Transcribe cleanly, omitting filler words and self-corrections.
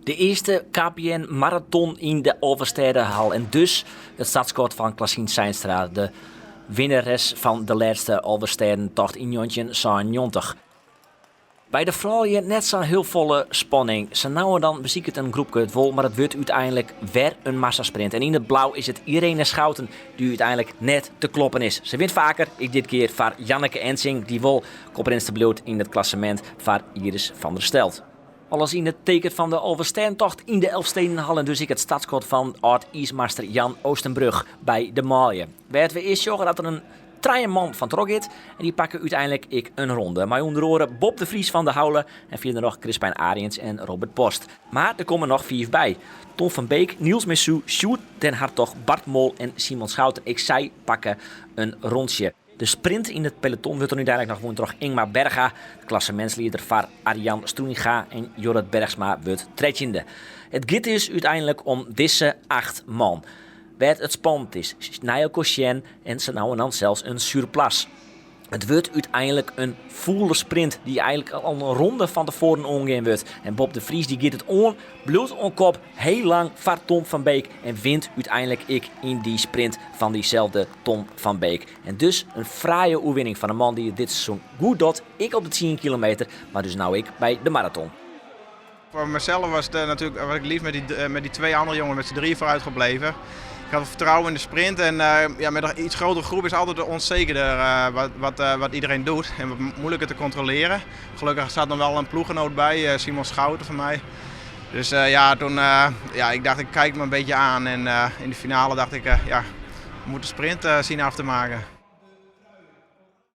De earste KPN Maraton yn de Alvestêdehal en dus it startskot fan Klasien Zeinstra, de winneres fan de lêste Alvestêdentocht yn 1997. By de froulju net sa'n hiel folle spanning. Sa no en dan besiket in groepke it wol, mar it wurdt úteinlik wer in massasprint. En yn it blau is it Irene Schouten dy't úteinlik net te kloppen is. Se wint faker, ek dit kear foar Janneke Ensing, dy't wol koprinster bliuwt yn it klassemint foar Iris van der Stelt. Alles yn it teken fan de Alvestêdentocht yn de Elfstedenhal en dus ek it startskot fan âld-iismaster Jan Oostenbrug by de manlju. Wêr't we earst sjogge dat der in trije man fan troch giet en dy pakke úteinlik ek in ronde. Mei ûnder oare Bob de Vries fan De Haule en fierder noch Crispijn Ariëns en Robert Post. Mar der komme noch fiif by. Ton van Beek, Niels Messou, Sjoerd den Hartog, Bart Mol en Simon Schouten. Ek sy pakke in rondsje. De sprint yn it peloton wurdt dan úteinlik noch wûn troch Ingmar Berga, de klassemintslieder foar Arjan Stroetinga en Jorrit Bergsma wurdt trettjinde. It giet dus úteinlik om dizze acht man. Wêr't it spannend is, nei elkoar sjen en sa no en dan sels in surplace. It wurdt úteinlik in fûle sprint dy't eigenlik al in ronde fan tefoaren oangean wurdt. En Bob de Vries dy giet it oan, bliuwt oan kop hiel lang foar Tom van Beek en wint úteinlik ek yn dy sprint fan dyselde Tom van Beek. En dus in fraaie oerwinning fan in man dy't it dit seizoen goed docht, ek op de tsien kilometer, mar dus no ek by de maraton. Voor mezelf was het natuurlijk was ik lief met die twee andere jongens met z'n drie vooruit gebleven. Ik had vertrouwen in de sprint en ja, met een iets grotere groep is altijd onzekerder wat iedereen doet en wat moeilijker te controleren. Gelukkig zat nog wel een ploeggenoot bij, Simon Schouten van mij. Dus ja, toen, ja, ik dacht, ik kijk me een beetje aan en in de finale dacht ik, ja, we moeten de sprint zien af te maken.